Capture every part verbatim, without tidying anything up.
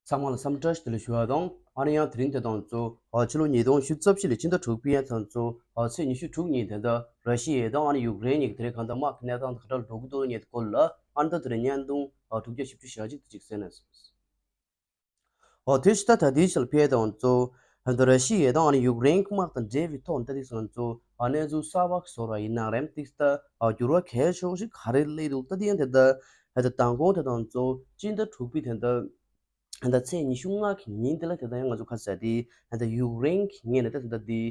ཚང་མ་ལ་འཚམས་འདྲི་བདེ་ལེགས་ཞུ་བ་དང་། ཨ་ནི་ཡང་དེ་རིང་དེ་དང་གཙོ་ཕྱི་ལོ་ཉིས་སྟོང་ཉི་ཤུ་རྩ་བཞི་ལོའི་སྤྱི་ཟླ་དྲུག་པའི་ཡང་དང་གཙོ་ཚེས་ཉི་ཤུ་དྲུག་ཉིན་དེ་འདྲ་ར་ཤི་ཡ་དང་ཨ་ནི་ཡུཀ་རེན་གཉིས་ཀྱི་དེ་རིང་གང་ལྟར་དམག་གི་གནས་སྟངས་དེ་ག་འདྲ་ལོག་གི་འདུག་ངེས་སྐོར་ལ་ཨ་ནི་ད་དེ་རིང་བརྙན་ཐུང་དྲུག་བརྒྱ་བཞི་བཅུ་ཞེ་གཅིག་དེ་ཅིག་གསན་ན། འོ་དེ་ཕྱི་ད་ད་དེའི་ཕྱིར་ཕེ་དང་གཙོ་ད་ར་ཤི་ཡ་དང་ཨ་ནི་ཡུཀ་རེན་དམག་དང་འབྲེལ་བའི་ཐོག་ནས་ད་དེ་སང་གཙོ་གནས་ཚུལ་གསར་པ་བཟོ་ར་ཡིན་ནའང་རེད། དེ་ད་འགྱུར་བ་གལ་ཆེ་བོ་ཞིག་ག་རེ་སླེབས་འདུག་ད་དེ་ཡང་དེ་ད་ད་མདང་དགོང་དེ་དང་གཙོ་སྤྱི་ཟླ་དྲུག་པའི་དེ་ད། ད་ཚེས་ཉི་ཤུ་ལྔ་གི་ཉིན་དེ་ལ་དེ་ད་ཡང་ང་ཚོ་ཁ་ཟས་དེ་ད་ཡུཀ་རེན་གྱི་ངོས་ནས་ད་དེ་ད་དེ་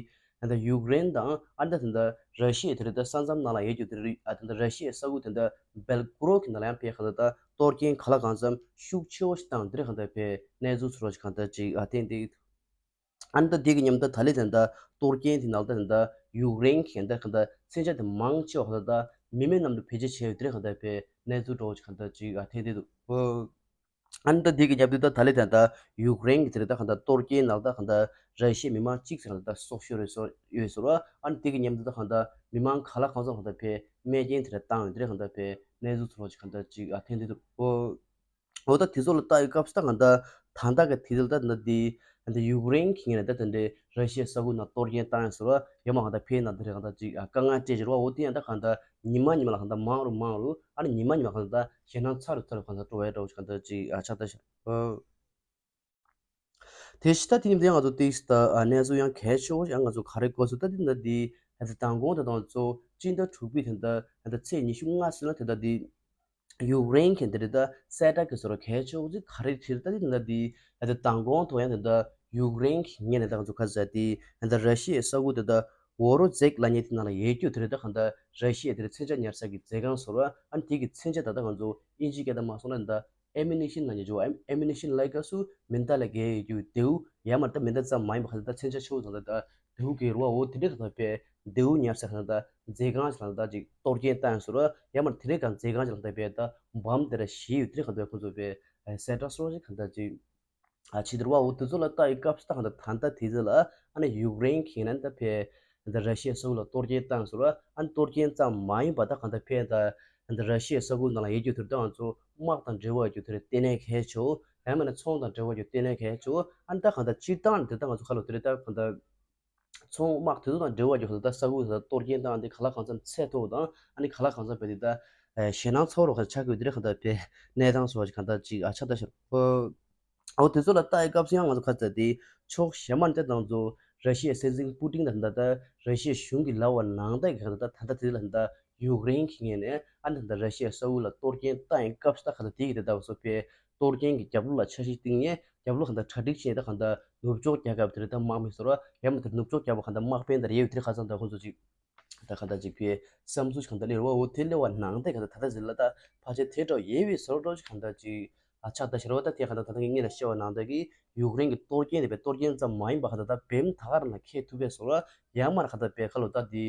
ད་ཡུཀ་རེན་དང་ཨ་ད་དེ་ད་ར་ཤི་ཡ་དེ་རེད། ད་ས་མཚམས་ནང་ལ་ཡོད་རྒྱུ་དེ་རེད། ཨ་དེ་ད་ར་ཤི་ཡའི་ས་ཁུལ་དེ་ད་སྦེལ་ཀོ་རོད་ཀྱི་ནང་ལ་ཡང་ཕེ་གང་ད་ད་གཏོར་སྐྱོན་ག་ལ་གང་འཚམ་ཤུགས་ཆེ་བོ་ཞིག་བཏང་དེ་རེད། གང་ད་ཕེ་གནས་ཚུལ་ཚོར་བ་ཞིག་གང་ད་ཅིག་ཨ་བསྟན་ཏེ། ཨ་ནི་ད་དེ་གི་མཉམ་དུ་ད་ལི་དེ་ད་གཏོར་སྐྱོན་དེ་ནང་ད་དེ་ད་ཡུཀ་རེན་གྱི་ད་གང་ད་མཚོན་ཆ་དེ་མང་ཆེ་བ་གང་ད་མི་མེད་གནམ་གྲུ་བེད་སྤྱོད་བྱས་ཡོད་དེ་རེད། གང་ད་ཕེ་གནས་ཚུལ་འདྲ་བོ་ཞིག་གང་ད་ཅིག་ཨ་བསྟན་ཏེ་འདུག་ཨ་ནི་ད་དེ་གི་རྒྱབ་ཏུ་ད་ད་ལི་དང་ད་ཡུཀ་རེན་གྱི་དེ་རེད། ད་གང་ད་གཏོར་སྐྱོན་ནང་ད་གང་ད་ར་ཤི་ཡའི་མི་མང་གཅིག་ཟེར་གང་ད་སྲོག་ཤོར་རེད་སོ་ཡོད་ཟེར་བ། ཨ་ནི་དེ་གི་མཉམ་དུ་ད་གང་ད་མི་མང་ག་ལ་གང་འཚམ་གང་ད་ཕེ་རྨས་སྐྱོན་དེ་རེད་བཏང་ཡོད་དེ་རེད། གང་ད་ཕེ་གནས་ཚུལ་ཚོར་བ་ཞིག་གང་ད་ཅིག་ཨ་བསྟན་ཏེ་འདུག་འོ་ད་དེ་ཚོ་ལ་ལྟ་ཡི་སྐབས་སུ་ད་གང་ད་ད་ལྟ་གི་དེ་ཚོ་ད་ད་དེ་ད་ཡུཀ་རེན་གྱི་ངོས་ནས་ད་དེ་འདྲའི་ར་ཤི་ཡའི་ས་ཁུལ་ནང་གཏོར་སྐྱོན་བཏང་ཡོད་ཟེར་བ། ཡང་མ་གང་ད་ཕེ་ནང་དེ་རེད་གང་ད་ཅིག་ཨ་དཀའ་ངལ་སྤྲད་ཟེར་བ། འོ་དེ་ཡང་ད་གང་ད། ཉི་མ་ཉི་མ་ལ་གང་ལྟར་མང་རུ་མང་རུ་ཨ་ནི་ཉི་མ་ཉི་མ་གང་ལྟར་ཞེད་སྣང་ཚ་རུ་ཚ་རུ་གང་ལྟར་འགྲོ་བའི་འདྲ་བོ་ཞིག་གང་ལྟར་ཅིག་ཨ་ཆགས་ད་ཤག་དེ་ཕྱི་ད་དེ་ཉིན་དེ་ང་ཚོ་ཏིག་ད་གནས་ཚུལ་ཡང་གལ་ཆེ་བོ་ཞིག་ང་ཚོ་ག་རེ་གོ་སོང་ད་དེ་འདྲ་དེ་ད་མདང་དགོང་དེ་དང་གཙོ་སྤྱི་ཟླ་དྲུག་པའི་དེ་འདྲ་ད་ཚེས་ཉི་ཤུ་ལྔ་ཟིན་ལ་དེ་འདྲ་དེ། ཡུཀ་རེན་གྱི་འདི་རེད་ད་གསལ་བསྒྲགས་ཀྱི་བཟོ་འདྲ་གལ་ཆེ་བོ་ཅིག་ག་རེ་བྲིས་ད་དེ་འདི་འདྲ་དེ་ད་ལྟ་མདང་དགོང་ཐོག་ཡང་དེ་འདྲ་ཡུཀ་རེན་གྱི་ངོས་ནས་ད་ང་ཚོ་ཁ་ཟས་དེ་ད་ར་ཤི་ཡའི་ས་ཁུལ་དེ་ད་བོ་རོ་ཛེག་ལབ་མཁན་དེ་ནང་ལ་ཡོད་རྒྱུ་དེ་རེད། ད་གང་ལྟར་ར་ཤི་ཡའི་དེ་རེད་མཚོན་ཆ་ཉར་ས་གི་མཛོད་ཁང་བཟོ་འདྲ། ཨ་ནི་དེ་གི་མཚོན་ཆ་ད་ལྟ་ང་ཚོ་ཨིན་ཇིའི་སྐད་ད་མ་སོང་ན་ད་ཨེ་མུ་ནི་ཤིན་ལབ་མཁན་ཅིག་ཡོད། ཨེ་མུ་ནི་ཤིན་ལབ་སྐབས་སུ་མེ་མདའ་ལས་བརྒལ་ཡོད་རྒྱུ་མདེའུ་ཡང་མ་ད་མེ་མདའ་ཙམ་མ་ཡིན་པ་གང་ལྟར་ད་མཚོན་ཆ་ཆེ་བོ་ད་ལྟ་ད། མདེའུ་གི་རུ་བ་འོ་དེ་འདྲའི་གང་ལྟར་ཕེ་མདེའུ་ཉར་ས་གང་ལྟར་མཛོད་ཁང་ཞིག་གང་ལྟར་ཅིག་གཏོར་སྐྱོན་བཏང་ཡོད་ཟེར་བ། ཡང་མ་དེ་འདྲའི་གང་མཛོད་ཁང་ཞིག་གང་ལྟར་ཕེ་ད་བམ་དེ་འདྲ་བཞི་ཡོད་དེ་གང་ལྟར་ཁོང་ཚོ་ཕེ་གསལ་བསྒྲགས་སོགས་ཞིག་གང་ལྟར་ཅིག་ཨ་བྱེད་དེ་རུ་བ། འོ་དེ་ཚོ་ལ་ལྟ་ཡི་སྐབས་སུ་ད་གང་ལྟར་ད་ལྟ་དེ་ཚོ་ལ་ཨ་ནི་ཡུཀ་རེན་གྱི་ནང་ད་ཕེ་ད་ར་ཤི་ཡའི་ས་ཁུལ་ལ་གཏོར་སྐྱོན་བཏང་ཟེར་བ། ཨ་ནི་གཏོར་སྐྱོན་ཙམ་མ་ཡིན་པ་ད་གང་ལྟར་ཕེ་ད་ད་ར་ཤི་ཡའི་ས་ཁུལ་ནང་ལ་ཡོད་རྒྱུ་དེ་ད་ང་ཚོ་དམག་དང་འབྲེལ་བ་ཡོད་རྒྱུ་དེ་རེད་ལྟེ་གནས་གལ་ཆེ་བོ། ཡང་མིན་ན་ཚོང་དང་འབྲེལ་བ་ཡོད་རྒྱུ་ལྟེ་གནས་གལ་ཆེ་བོ། ཨ་ནི་ད་གང་ལྟར་སྤྱིར་བཏང་དེ་ད་ང་ཚོ་ཁ་ལོ་དེ་རེད། ད་གང་ལྟར། ཚོང་དམག་དེ་ཚོ་དང་འབྲེལ་བ་ཡོད་ཁ་ལ་ད་ས་ཁུལ་ད་གཏོར་སྐྱོན་བཏང་དེ་ག་ལ་གང་འཚམ་ཚད་མཐོ་བོ་དང་ཨ་ནི་ག་ལ་གང་འཚམ་བས་དེ་ད་ཞེད་སྣང་ཚ་བོ་རུ་ཁ་ཆགས་ཀྱི་ཡོད་དེ་རེད། གང་ལྟར་བས་གནས་སྟངས་སོགས་གང་ལྟར་ཅིག་ཨ་ཆགས་ད་ཤར་འོ་དེ་ཚོ་ལ་ལྟ་ཡི་སྐབས་སུ་ཡང་ང་ཚོ་ཁ་ཚ་དེ་ཕྱོགས་གཞན་མ་ནས་ད་ང་ཚོ་ར་ཤི་ཡའི་སྲིད་འཛིན་པུ་ཏིན་དང་ད་ད་ར་ཤི་ཡའི་གཞུང་གི་ལབ་པ་ནང་ལྟར་གྱི་གང་ལྟར་ད་ད་ལྟ་དེ་ལ་ད་ཡུཀ་རེན་གྱི་ངོས་ནས་ཨ་ནི་ད་ར་ཤི་ཡའི་ས་ཁུལ་ལ་གཏོར་སྐྱོན་བཏང་ཡི་སྐབས་སུ་ད་གང་ལྟར་དེ་གི་དེ་ལྟ་བུ་སོགས་པའི་གཏོར་སྐྱོན་གྱི་རྒྱབ་ལོགས་ལ་འཆར་གཞི་བཏིང་ནས་རྒྱབ་ལོགས་གང་ལྟར་གྲ་སྒྲིག་བྱས་ད་གང་ལྟར་ནུབ་ཕྱོགས་རྒྱལ་ཁབ་དེ་རེད། ད་དམག་མི་ཟེར་བ་ཡང་མ་དེར་ནུབ་ཕྱོགས་རྒྱལ་ཁབ་གང་ལྟར་དམག་དཔོན་དེར་ཡོད་དེ་ཁ་སང་ད་ཁོང་ཚོ་ཅིག་ད་གང་ལྟར་ཅིག་ཕེ་བསམ་ཚུལ་གང་ལྟར་ལེར་བ་འོ་དེ་ལེ་བ་ནང་དེ་གང་ལྟར་ད་ལྟ་ཟེར་ལ་ད་ཕལ་ཆེར་དེ་འདྲ་ཡོད་པའི་བཟོ་འདྲ་ཅིག་གང་ལྟར་ཅིག་ཨ་ཆགས་ད་ཤར་བ། ད་དེ་གང་ལྟར་ད་ལྟ་ངས་ལ་བཤད་པ་ནང་ལྟར་གི་ཡུཀ་རེན་གྱི་གཏོར་སྐྱོན་དེ་བས་གཏོར་སྐྱོན་ཙམ་མ་ཡིན་པ་གང་ལྟར་ད་བེམ་ད་ག་རང་ལ་འཁེལ་ཐུབ་པའི་བཟོ་འདྲ་ཡང་མ་གང་ལྟར་བས་ཁ་ལོ་ད་དེ་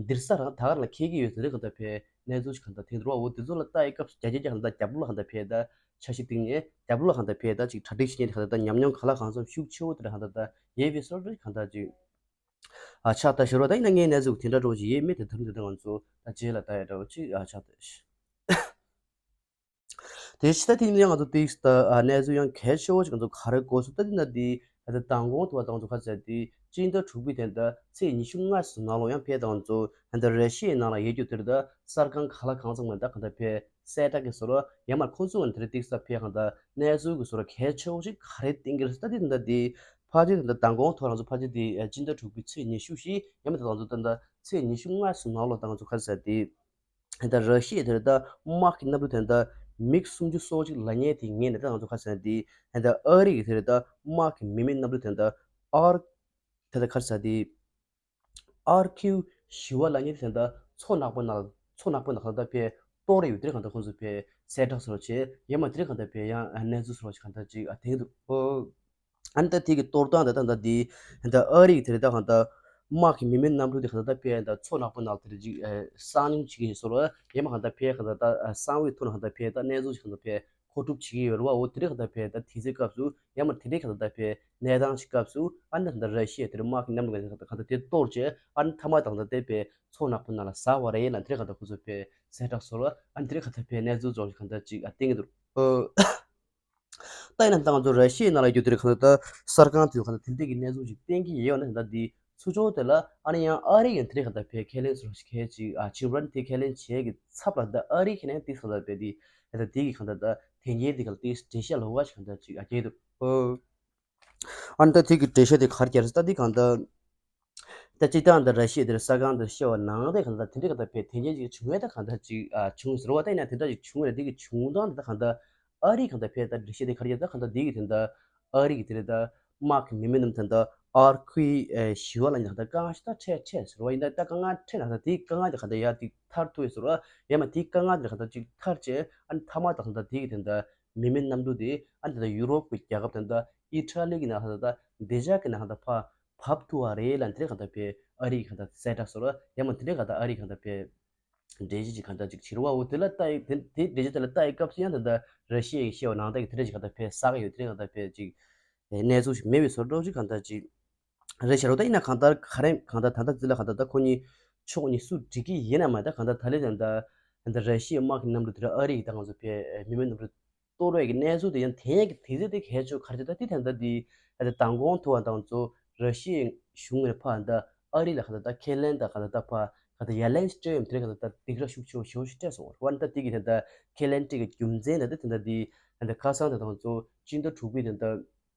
འདིར་ས་རང་ད་ག་རང་ལ་འཁེལ་གི་ཡོད་ཟེར་རེད། གང་ལྟར་བས་གནས་ཚུལ་ཞིག་གང་ལྟར་དེ་འདྲ་བ་འོ་དེ་ཚོ་ལ་ལྟ་ཡི་སྐབས་སུ་རྒྱ་རྒྱ་རྒྱ་གང་ལྟར་རྒྱབ་ལོགས་ལ་གང་ལྟར་བས་ད་འཆར་གཞི་བཏིང་ནས་རྒྱབ་ལོགས་ལ་གང་ལྟར་བས་ད་ཅིག་གྲ་སྒྲིག་བྱེད་མཁན་དེ་གང་ལྟར་ད་ཉམས་མྱོང་ག་ལ་གང་འཚམ་ཤུགས་ཆེ་བོ་དེ་འདྲ་གང་ལྟར་ད་ཡོད་པའི་བཟོ་འདྲ་གང་ལྟར་ཅིག་ཨ་ཆགས་ད་ཤར་བ། ད་ཡིན་ན་ངའི་གནས་ཚུལ་དེ་འདྲ་འདྲ་བོ་ཞིག་ཡོད་མེད་དེ་དུམ་དེ་ད་ང་ཚོ་ད་རྗེས་ལ་ལྟ་ཡ་འདྲ་བོ་ཅིག་ཨ་ཆགས་ད་ཤི། དེ་ཕྱི་ད་དེ་ནས་ང་ཚོ་ཏིག་ད་ཨ་གནས་ཚུལ་ཡང་གལ་ཆེ་བོ་ཞིག་ང་ཚོ་ག་རེ་གོ་སོང་ད་དེ་ན་དེ་ད་ལྟ་མདང་དགོང་དུ་བ་དང་ཚོ་ཁ་ཟེར་དེ་སྤྱི་ཟླ་དྲུག་པའི་དེ་ད་ཚེས་ཉི་ཤུ་ལྔ་སོང་ནང་ལོགས་ཡང་ཕེ་དང་ཚོ་ད་ལྟ་ར་ཤི་ཡའི་ནང་ལ་ཡོད་རྒྱུ་དེར་ད་གསར་ཁང་ག་ལ་གང་ཚང་མ་ད་གང་ལྟར་ཕེ་གསལ་བསྒྲགས་ཀྱི་བཟོ་འདྲ་ཡང་མ་ཁོང་ཚོ་ང་དེར་ཏིག་ས་ཕེ་གང་ལྟར་གནས་ཚུལ་གྱི་བཟོ་འདྲ་གལ་ཆེ་བོ་ཞིག་ག་རེ་བསྟན་གྱི་རེད་ད་དེ་ད་དེ་ཕལ་ཆེར་ད་ལྟ་མདང་དགོང་ཐོག་རང་ཚོ་ཕལ་ཆེར་དེ་སྤྱི་ཟླ་དྲུག་པའི་ཚེས་ཉི་ཤུ་བཞི་ཡང་མ་ད་ང་ཚོ་ད་ལྟ་ཚེས་ཉི་ཤུ་ལྔ་སོང་ནང་ལོགས་ད་ང་ཚོ་ག་རེ་ཟེར་དེ། ད་ར་ཤི་ཡ་དེར་ད་དམག་གི་གནམ་གྲུ་དེ་ད་མིག་སུམ་ཅུ་སོ་གཅིག་ལབ་མཁན་དེ་ངས་ནས་ད་ང་ཚོ་ཁ་ཟེར་དེ། ད་ཨ་རི་གི་དེར་ད་དམག་གི་མི་མེད་གནམ་གྲུ་དེ་ད་ཨར་དེ་ད་ཁ་ཟེར་དེ། ཨར་ཁིའུ་བཞི་བ་ལབ་མཁན་དེ་ད་མཚོ་ནག་པོ་ནང་མཚོ་ནག་པོ་ནང་ཁ་ད་ཕེ་གཏོར་ཡོད་དེ་གང་ད་ཁོང་ཚོ་ཕེ་གསལ་བསྒྲགས་སོགས་བྱས་ཡ་མ་དེ་གང་ད་ཕེ་ཡང་གནས་ཚུལ་སོགས་གང་ད་ཅིག་ཨ་དེ་འདུག་ཨ་ནི་ད་དེ་གི་གཏོར་སྟངས་ད་ད་ད་འདི་ད་ཨ་རི་གི་དེ་རེད། ད་གང་ད་དམག་གི་མི་མེད་གནམ་གྲུ་དེ་གང་ད་ད་ཕེ་ད་མཚོ་ནག་པོ་ནང་དེ་རེད་ཅིག་གསང་རྙིང་བྱེད་ཀྱི་ཡིན་སོ་ལོ། ཡ་མ་གང་ད་ཕེ་གང་ད་ད་གསང་བའི་ཐོག་ནས་གང་ད་ཕེ་ད་གནས་ཚུལ་ཞིག་གང་ད་ཕེ་མཁོ་སྒྲུབ་བྱེད་ཀྱི་ཡོད་རེད་བ། འོ་དེ་རེད། གང་ད་ཕེ་ད་དེ་ཚེ་སྐབས་སུ་ཡ་མ་དེ་རེད། གང་ད་ད་ཕེ་གནས་སྟངས་ཞིག་སྐབས་སུ་ཨ་ནི་གང་ད་ར་ཤི་ཡ་དེ་རེད་དམག་གི་གནམ་གྲུ་གང་ད་དེ་གཏོར་བྱས་ཨ་ནི་མཐའ་མ་དང་ད་དེ་ཕེ་མཚོ་ནག་པོ་ནང་ལ་ཟ་བ་རེད་ལ། དེ་རེད་གང་ད་ཁོ་ཚོ་ཕེ་གསལ་བསྒྲགས་སོ་ལོ། ཨ་ནི་དེ་རེད་གང་ད་ཕེ་གནས་ཚུལ་ཚོ་ཞིག་གང་ད་ཅིག་ཨ་བསྟན་གྱི་འདུག་ཨོ། ད་ཡིན་ན་ད་ང་ཚོ་ར་ཤི་ཡའི་ནང་ལ་ཡོད་དུས་གང་ལྟར་གསར་ཁང་དུ་གང་ལྟར་དེ་འདྲས་ཀྱི་གནས་ཚུལ་ཅིག་བསྟན་གྱི་ཡོད་ན། ད་འདི་ཚུར་ཕྱོགས་དེ་ལ་ཨ་ནི་ཡང་ཨ་རི་ཡིན་དེ་རིང་གང་ལྟར་ཕེ་ཁས་ལེན་སོ་ཁས་ཅིག་ཨ་ཕྱིར་ར་ནི་དེ་ཁས་ལེན་བྱེད་ཀྱི་ཚབ་ལ་ད་ཨ་རི་ཁས་ལེན་དེ་གང་ལྟར་ཕེ་དེ་ད་དེ་གི་གང་ལྟར་ད་དེ་ཉེ་དེ་གང་ལྟར་དེ་འགྲེལ་བཤད་ལོགས་ཀ་ཞིག་གང་ལྟར་ཅིག་ཨ་སྐྱེས་འདུག་ཨ་ནི་ད་དེ་གི་འགྲེལ་བཤད་དེ་གར་བསྐྱལ་ས་ད་འདི་གང་ལྟར། ད་སྤྱིར་བཏང་འདི་ར་ཤི་ཡ་འདིར་གསར་ཁང་འདིར་བཤད་པ་ནང་དེ་གང་ལྟར་དེ་འདྲའི་གང་ལྟར་ཕེ་དེ་འདྲའི་ཅིག་བྱུང་ཡས་ད་གང་ལྟར་ཅིག་ཨ་བྱུང་ཟེར་བ་ད་ཡིན་ན་དེ་འདྲ་ཅིག་བྱུང་ཡས་དེ་གི་བྱུང་སྟངས་འདི་ད་གང་ལྟར་ཨ་རི་གང་ལྟར་ཕེ་ད་འགྲེལ་བཤད་དེ་ག་རེ་བྱས་ད་གང་ལྟར་དེ་གི་དེ་འདྲ་ཨ་རི་གི་དེ་རེད་ད་དམག་གི་མི་མི་རྣམས་དེ་འདྲ་ཨར་ཁུའི་ཨེ་ཞི་བ་ལ་ཡིན་ད་གང་ལྟར་དཀའ་ངལ་ཞིག་ད་འཕྲད་འཕྲད་ཟེར་བ་ཡིན་ད་ད་དཀའ་ངལ་འཕྲད་ན་ད་དེ་དཀའ་ངལ་དེ་གང་ལྟར་ཡ་དེ་ཐར་ཐུབ་ཡས་ཟེར་བ་ཡང་མ་དེ་དཀའ་ངལ་དེ་གང་ལྟར་ཅིག་ཐར་བྱས་ཨ་ནི་མཐའ་མ་ད་གང་ལྟར་དེ་གི་དེ་འདྲ་མི་མི་གནམ་གྲུ་དེ་ཨ་ནི་དེ་འདྲ་ཡུ་རོབ་ཀྱི་རྒྱལ་ཁབ་དེ་འདྲ་ཨི་ཊ་ལི་གི་ནང་ད་ད་འདི་ཅག་གི་ནང་ད་ཕ་བབས་ཐུབ་པ་རེད་ལབ་དེ་འདྲ་གང་ལྟར་ཕེ་ཨ་རི་གི་གང་ལྟར་གསལ་བསྒྲགས་སོགས་ལ་ཡང་མ་དེ་འདྲ་གང་ལྟར་ཨ་རི་གང་ལྟར་ཕེ་འགྲེལ་བཤད་ཅིག་གང་ལྟར་ཅིག་བྱེད་རོགས་འོ་དེ་ལ་ལྟ་ཡི་དེ་དེ་འགྲེལ་བཤད་དེ་ལ་ལྟ་ཡི་སྐབས་སུ་ཡང་ད་ལྟ་ར་ཤི་ཡའི་བཤད་པ་ནང་ལྟར་གྱི་དེ་འདྲ་ཅིག་གང་ལྟར་ཕེ་བསགས་ཡོད་དེ་འདྲ་གང་ལྟར་ཕེ་ཅིག་གནས་ཚུལ་ཞིག་མེད་པའི་བཟོ་འདྲ་ཅིག་གང་ལྟར་ཅིག་རེད་ཤག་རོ། ད་ཡིན་ན་གང་ལྟར་ག་རེ་གང་ལྟར་ད་ལྟ་འདི་ལ་གང་ལྟར་ད་ཁོ་གཉིས་ཕྱོགས་གཉིས་སུ་འགྲིག་གི་ཡིན་ན་མ་ད་གང་ལྟར་ད་ལེ་ད་ད་ད་ར་ཤི་ཡའི་དམག་གི་གནམ་གྲུ་དེ་ལ་ཨ་རི་ཡིས་ད་ང་ཚོ་ཕེ་མི་མེད་གནམ་གྲུ་གཏོར་བའི་གི་གནས་ཚུལ་དེ་ཡང་དེ་ཡང་གི་དེ་ཚེ་དེ་གལ་ཆེ་ག་རེ་ད་དེ་ད་ལྟ་དེ་ད་ལྟ་མདང་དགོང་ཐུག་པ་དང་ཚོ་ར་ཤི་ཡའི་གཞུང་ནས་ཕར་ད་ཨ་རི་ལ་ག་ད་ད་ཁས་ལེན་ད་ག་ད་ད་ཕར་ག་ད་ཡ་ལན་སྤྲད་ཡོད་དེ་ག་ད་ད་སྡིགས་ར་ཤུགས་ཆེ་བ་ཞེ་པོ་ཞིག་སྤྲད་སོང་བ་ད་དེ་གི་ད་ད་ཁས་ལེན་སྤྲད་གི་རྒྱུ་མཚན་ད་དེ་ད་ལྟ་དེ་ད་ལྟ་ཁ་སང་ད་དང་ཚོ་སྤྱི་ཟླ་དྲུག་པའི་ད་ད་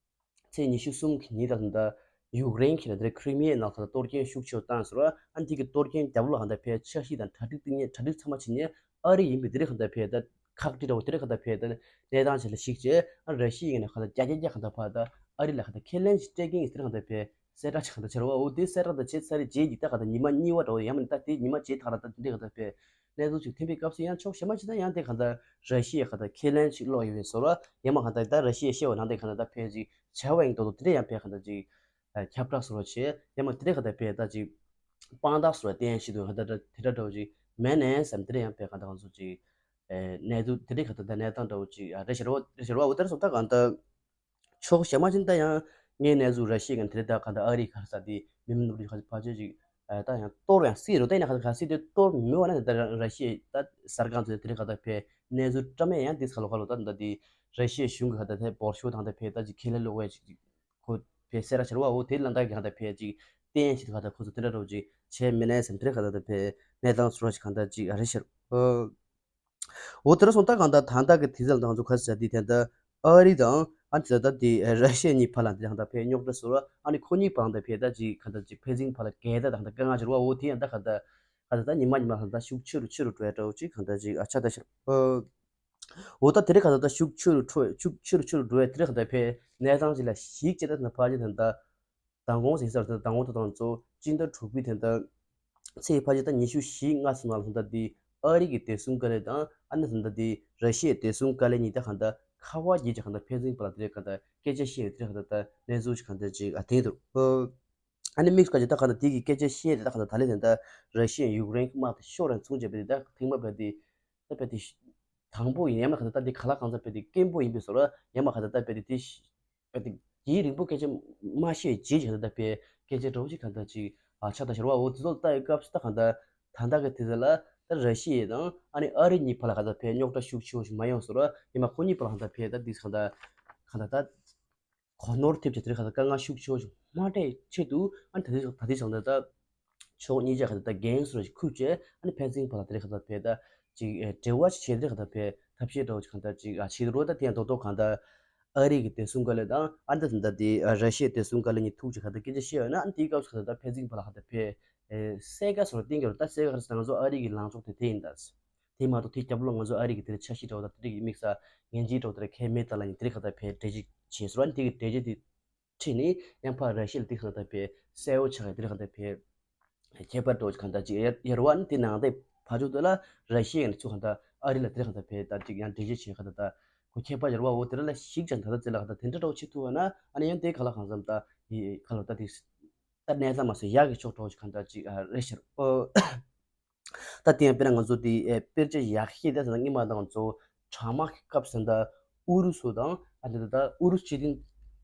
ཚེས་ཉི་ཤུ་གསུམ་གྱི་ཉིན་ད་ད་ཡུཀ་རེན་གྱི་ལ་དེ་ཁྲི་མི་ཡའི་ནང་ད་གཏོར་སྐྱོན་ཤུགས་ཆེ་བ་བཏང་ཟེར་བ་ཨ་འདི་གི་གཏོར་སྐྱོན་རྒྱབ་ལོགས་ད་ད་ཕལ་ཆ་ཤས་དང་གྲ་སྒྲིག་བཏང་ཡས་གྲ་སྒྲིག་ཚང་མ་བྱེད་མཁན་ཨ་རི་ཡིན་པས་དེ་རིང་གང་ལྟར་ཕེ་ད་ཁག་དཀྲི་འདྲ་བོ་དེ་རིང་གང་ལྟར་ཕེ་ད་གནས་སྟངས་ཆེ་ལ་གཞིགས་བྱས་ཨ་ར་ཤི་ཡའི་ནས་གང་ལྟར་རྒྱ་རྒྱ་རྒྱ་གང་ལྟར་ཕར་ད་ཨ་རི་ལ་གང་ལྟར་ཁས་ལེན་ཞིག་སྤྲད་མཁན་གྱི་དེ་རིང་གང་ལྟར་ཕེ་གསལ་བསྒྲགས་ཆེ་གང་ལྟར་བྱ་ར་བ་འོ་དེ་གསལ་བསྒྲགས་དང་བྱས་ཚར་རེ་རྗེས་ཀྱི་ད་གང་ལྟར་ཉི་མ་གཉིས་པ་འདྲ་བོ་ཡང་མིན་ད་དེ་ཉི་མ་རྗེས་ཐག་ར་ད་དེ་འདྲས་གང་ལྟར་ཕེ་གནས་ཚུལ་ཞིག་ཐོན་པའི་སྐབས་སུ་ཡང་ཕྱོགས་གཞན་མ་ཅིག་ད་ཡང་དེ་གང་ལྟར་ར་ཤི་ཡའི་གང་ལྟར་ཁས་ལེན་ཞིག་ལོག་ཡོད་པའི་བཟོ་འདྲ་ཡང་མ་གང་ལྟར་ད་ར་ཤི་ཡའི་བཤད་པ་ནང་དེ་གང་ལྟར་ད་ཕེ་ཅིག་བྱ་བ་ཡིན་མདོག་མདོག་དེ་འདྲས་ཡང་ཕེ་གང་ལྟར་ཅིག་ཁྱབ་བསྒྲགས་སོགས་བྱས་ཡང་མ་དེ་འདྲས་གང་ལྟར་ཕེ་ད་ཅིག་དཔང་རྟགས་སོགས་བསྟན་ཞིག་འདུག་གང་ལྟར་དེ་འདྲ་འདྲ་བོ་ཅིག་མེད་ནས་བསམ་དེ་འདྲས་ཡང་ཕེ་གང་ལྟར་ང་ཚོ་ཅིག་གནས་ཚུལ་དེ་འདྲས་གང་ལྟར་ད་གནས་སྟངས་འདྲ་བོ་ཅིག་རེད་ཤག་རེད་བ་རེད་ཤག་རེད་བ་འོ་དེར་སོང་ད་གང་ལྟར། ཕྱོགས་གཞན་མ་ཅིག་ད་ཡང་ངའི་གནས་ཚུལ་ར་ཤི་ཡའི་གི་དེ་རེད་ད་གང་ལྟར་ཨ་རིའི་ག་རེ་ཟེར་དེ་མི་མི་རྣམས་ཀྱི་ག་ཚོད་ཕལ་ཆེར་ཅིག་ད་ཡང་གཏོར་ཡང་སྲིད་རོ་ད་ཡིན་ན་ག་ཚོད་ག་སྲིད་དེ་གཏོར་མི་འོ་ན་ད་ར་ཤི་ཡའི་ད་གསར་ཁང་ཚོས་དེ་རེད་ག་ད་ཕེ་གནས་ཚུལ་བཀྲམ་ཡས་ཡང་དེ་ཁ་ལོ་ཁ་ལོ་ད་ད་དེ་ར་ཤི་ཡའི་གཞུང་གི་ག་ད་དེ་འབོར་ཤོག་དང་ད་ཕེ་ད་ཅིག་ཁས་ལེན་ལོག་བས་ཅིག་ཁོ་ཕེ་སེ་ར་ཆེར་བ་འོ་དེ་ལ་ད་གི་ག་ད་ཕེ་ཅིག་བསྟན་ཞིག་ག་ད་ཁོ་ཚོ་དེ་འདྲ་རོ་ཅིག་བྱས་མི་ནས་སེམས་དེ་རེད་ག་ད་ད་ཕེ་གནས་སྟངས་ཚུར་ཅིག་ག་ད་ཅིག་རེད་ཤག་འོ་དེ་ར་སོང་ད་གང་ལྟར་ད་ལྟ་གི་དུས་ཚོད་ལ་ང་ཚོ་ག་ཟེར་དེ་དེ་ལྟར་ཨ་རི་དང་ཨ་ནི་ད་ལྟ་དེ་ར་ཤི་ཡ་གཉིས་བར་ལ་དེ་གང་ལྟར་ཕེ་རྙོག་དྲ་བཟོ་ར་ཨ་ནི་ཁོ་གཉིས་བར་ལ་ཕེ་ད་ཅིག་གང་ལྟར་ཅིག་ཕན་ཚུན་བར་ལ་འགལ་ཟླ་དང་ད་དཀའ་ངལ་ཅིག་རེད་བ། འོ་དེ་ཡང་ད་གང་ལྟར་གང་ལྟར་ད་ཉི་མ་ཉི་མ་གང་ལྟར་ཤུགས་ཆེ་རུ་ཆེ་རུ་འགྲོ་ཡ་འདྲ་བོ་ཅིག་གང་ལྟར་ཅིག་ཨ་ཆ་ད་ཤར་འོ་ད་དེ་རིང་གང་ལྟར་ད་ཤུགས་ཆེ་རུ་འཕྲོ་ཤུགས་ཆེ་རུ་ཆེ་རུ་འགྲོ་ཡ་དེ་རིང་གང་ལྟར་ཕེ་གནས་སྟངས་ཅིག་ལ་གཞིགས་བྱས་ད་ད་ཕ་ཅིག་ད་ལྟ། མདང་དགོང་ཟེར་ས་རེད། མདང་དགོང་ཐོག་དང་གཙོ་སྤྱི་ཟླ་དྲུག་པའི་དེ་ལྟར་ཚེས་ཕལ་ཆེར་ད་ཉི་ཤུ་བཞི་ལྔ་ཙམ་ནང་ལ་ད་ལྟ་དེ་ཨ་རི་གི་བདེ་སྲུང་བཀའ་བློན་དང་ཨ་ནི་ད་ལྟ་དེ་ར་ཤི་ཡའི་བདེ་སྲུང་བཀའ་བློན་གཉིས་ད་གང་ལྟར་ཁ་པར་བརྒྱུད་ཀྱི་གང་ལྟར་ཕན་ཚུན་བར་ལ་དེ་གང་ལྟར་སྐད་ཆ་བཤད་ཡོད་དེ་གང་ལྟར་ད་གནས་ཚུལ་ཞིག་གང་ལྟར་ཅིག་ཨ་ཐོན་འདུག་ཨ་ནི་དམིགས་བཀར་གྱི་ད་གང་ལྟར་དེ་གི་སྐད་ཆ་བཤད་དེ་ད་གང་ལྟར་ད་ལན་དེ་ད་ར་ཤི་ཡ་ཡུཀ་རེན་གྱི་དམག་དེ་ཤོར་རན་ཚུགས་བྱས་པ་དེ་ད་ཐེངས་མ་བས་དེ་ད་བས་དེ་དང་པོ་ཡིན་ཡང་མ་གང་ལྟར་ད་དེ་ག་ལ་གང་ལྟར་བས་དེ་དཀོན་པོ་ཡིན་པའི་བཟོ་ལ་ཡང་མ་གང་ལྟར་ད་བས་དེ་དེ་ད་དེ་རྒྱུན་རིང་པོ་སྐད་ཆ་མ་བཤད་རྗེས་ཀྱི་ད་ལྟ་བས་སྐད་ཆ་འདྲ་བོ་ཅིག་གང་ལྟར་ཅིག་ཨ་ཆགས་ད་ཤར་བ་འོ་དེ་ཚོ་ལ་ལྟ་ཡི་སྐབས་སུ་ད་གང་ལྟར་ད་ལྟ་གི་དུས་ཚོད་ལ་ད་ར་ཤི་ཡ་དང་ཨ་ནི་ཨ་རི་གཉིས་བར་ལ་གང་ལྟར་བས་རྙོག་དྲ་ཤུགས་ཆེ་བོ་ཞིག་མ་ཡོང་བཟོ་ལ་ཡང་མ་ཁོ་གཉིས་བར་ལ་གང་ལྟར་བས་ད་དེ་གང་ལྟར་གང་ལྟར་ད། གོ་ནོར་ཐེབས་ཀྱི་དེ་རིང་གང་ལྟར་དཀའ་ངལ་ཤུགས་ཆེ་བོ་ཞིག་མ་འཕྲད་ཆེད་དུ་ཨ་ནི་ད་ལྟའི་ད་ལྟའི་ཆ་ལ་ད་ཕྱོགས་གཉིས་ཆ་གང་ལྟར་ད་འགན་སོ་ཞིག་འཁུར་བྱས་ཨ་ནི་ཕན་ཚུན་བར་ལ་དེ་རིང་གང་ལྟར་བས་ད་ཅིག་འབྲེལ་བ་ཞིག་བྱས་དེ་རིང་གང་ལྟར་བས་ཐབས་ཤེས་འདྲ་བོ་ཞིག་གང་ལྟར་ཅིག་ཨ་བྱེད་རོགས་ད་དེ་ཡང་རྡོག་རྡོག་གང་ལྟར་ཨ་རི་གི་བདེ་སྲུང་བཀའ་བློན་དང་ཨ་ནི་ད་ད་ལྟ་དེ་ར་ཤི་ཡའི་བདེ་སྲུང་བཀའ་བློན་གཉིས་ཐུག་ཅིག་གང་ལྟར་སྐད་ཆ་བཤད་ཡོད་ན་ཨ་ནི་དེའི་སྐབས་སུ་གང་ལྟར་ཕན་ཚུན་བར་ལ་གང་ལྟར་བས་གསལ་ཁ་སོ་ར་བསྟན་གྱི་རེད། ད་གསལ་ཁ་རེད་ཟེར་ང་ཚོ་ཨ་རི་གི་ལངས་ཕྱོགས་དེ་དེ་ཡིན་ད། དེ་མ་གཏོགས་དེ་རྒྱབ་ལོགས་ང་ཚོ་ཨ་རི་གི་དེ་འདྲ་འཆར་གཞི་འདྲ་བོ་དང་དེ་འདྲ་གི་དམིགས་བསལ་ངན་ཇུས་འདྲ་བོ་དེ་འདྲ་གང་ཡང་མེད་ད་ལབ་ནས་དེ་འདྲ་གང་ལྟར་བས་འགྲེལ་བརྗོད་བྱས་སོང་། ཨ་ནི་དེ་གི་འགྲེལ་བརྗོད་དེ་ཁྲིད་ནས་ཡང་ཕར་ར་ཤི་ཡ་ལ་དེ་གང་ལྟར་བས་གསལ་བོ་ཆགས་ཡ་དེ་འདྲ་གང་ལྟར་བས་ཁྱད་པར་འདྲ་བོ་གང་ལྟར་ཅིག་ཡོད་རེད་བ། ཨ་ནི་དེ་ནང་དེ་ཕར་ཕྱོགས་དེ་ལ་ར་ཤི་ཡ་ནས་ཚུར་གང་ལྟར་ཨ་རི་ལ་དེ་འདྲ་གང་ལྟར་བས་ད་ཅིག་ཡང་འགྲེལ་བརྗོད་བྱས་གང་ལྟར་ད་ཁོ་ཁྱད་པར་ཡོད་རེད་བ། འོ་དེ་འདྲ་ལ་གཞིགས་ཀྱང་ད་ལྟ་ཚེ་ལ་གང་ལྟར་དེ་འདྲ་འདྲ་བོ་བྱེད་ཐུབ་པ་ན་ཨ་ནི་ཡང་དེ་ག་ལ་གང་འཚམ་ད་ཡི་ག་ལ་ད་དེ་ད་གནས་སྟངས་མ་སོ་ཡག་གི་ཕྱོགས་འདྲ་བོ་ཞིག་གང་ལྟར་ཅིག་རེད་ཤག་ཨོ། ད་དེ་ཡང་དཔེར་ན་ང་ཚོ་དེ་ཨེ་དཔེར་བརྗོད་ཡག་ཤོས་དེ་ཟེར་ན་སྔོན་མ་དང་ང་ཚོ་གྲང་དམག་གི་སྐབས་སུ་ད་ཨུ་རུ་སུ་དང་ཨ་ནི་ད་ཨུ་རུ་སུ་སྤྱི་མཐུན་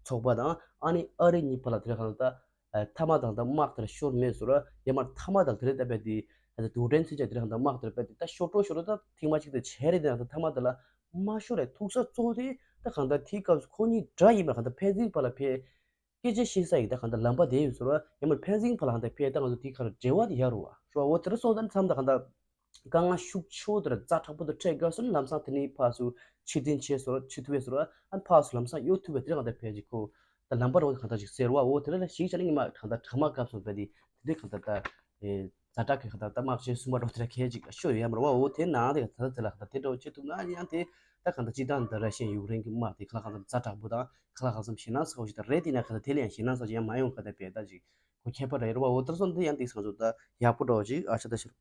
ཚོགས་པ་དང་ཨ་ནི་ཨ་རི་གཉིས་བར་ལ་དེ་རིང་གང་ལྟར་ད་མཐའ་མ་དང་ད་དམག་དེ་ཤོར་མེད་ཟེར་ར་ཡང་མ་མཐའ་མ་དང་དེ་རིང་ད་བས་དེ་ད་དུས་དྲན་ཚུན་ཆད་དེ་རིང་གང་ལྟར་དམག་དེ་བས་དེ་ད་ཤོར་འགྲོ་ཤོར་འགྲོ་ད་ཐེངས་མ་གཅིག་དེ་བྱས་རེད། དེ་ཡང་ད་མཐའ་མ་དེ་ལ་ མ་ཤོར་རེད། ཐུག་ས་གཙོ་བོ་དེ་ད་གང་ལྟར་དེའི་སྐབས་སུ་ཁོ་གཉིས་དགྲ་ཡིན་པ་གང་ལྟར་ཕན་ཚུན་བར་ལ་ཕན། སྐད་ཆ་བཤད་ས་ཡིན་ད་གང་ལྟར་ལམ་པ་དེ་ཡོད་ཟེར་བ། ཡང་མིན་ཕན་ཚུན་བར་ལ་གང་ལྟར་ཕན་ད་ང་ཚོ་དེའི་ཁར་འབྲེལ་བ་དེ་ཡར་རུ་བ་ཤོར་བ། འོ་དེ་འདྲ་སོང་ཙང་མཚམས་ད་གང་ལྟར་དཀའ་ངལ་ཤུགས་ཆེ་བོ་དེ་འདྲ་ཛ་དྲག་པོ་དེ་འཕྲད་དགོས་སོང་། ལམ་སང་དེ་ནས་ཕར་ཚུར་ཕྱིར་འཐེན་བྱས་ཟེར་བ། ཕྱིར་ཐུབ་པས་ཟེར་བ། ཨ་ཕར་ཚུར་ལམ་སང་གཡོལ་ཐུབ་པའི་དེ་འདྲ་གང་ལྟར་ཕན་གྱི་ཁོ་ད་ལམ་པ་རུ་གང་ལྟར་ཅིག་ཟེར་བ། འོ་དེ་འདྲ་ལ་ཞིག་བྱས་ནས་ཉི་མ་གང་ལྟར་གྲང་མ་སྐབས་སུ་བས་དེ་དེ་འདྲ་གང་ལྟར་ད། ཛ་དྲག་གི་ཁ་ད་ལྟ་དམག་ཆེན་གསུམ་པ་འགྲོ་དེ་ལ་གལ་ཅིག་ཤོད་ཡོད་ཡ་མ་རེད་བ། འོ་དེ་ནང་དེ་ད་ལྟ་དེ་ལ་ཁ་ད་དེ་འདྲ་བོ་བྱེད་ཐུབ་ན་ཡང་དེ་ད་གང་ལྟར་སྤྱི་བཏང་ད་ར་ཤི་ཡ་ཡུཀ་རེན་གྱི་དམག་དེ་ཁ་ལག་ཁ་ཙམ་ཛ་དྲག་པོ་དང་ཁ་ལག་ཁ་ཙམ་ཞེད་སྣང་ཚ་བོ་ཞིག་ད་རེད། དེ་ན་ཁ་ད་དེ་ལ་ཡང་ཞེད་སྣང་ཚ་ཅིག་ཡང་མ་ཡོང་ཁ་ད་བས་ད་ཅིག་ཁོ་ཁྱད་པར་རེད་བ། འོ་དེར་སོང་དེ་ཡང་དེ་སང་ཚོ་ད་ཡག་པོ་འགྲོ་ཅིག་ཨ་ཆ་ད་ཤར་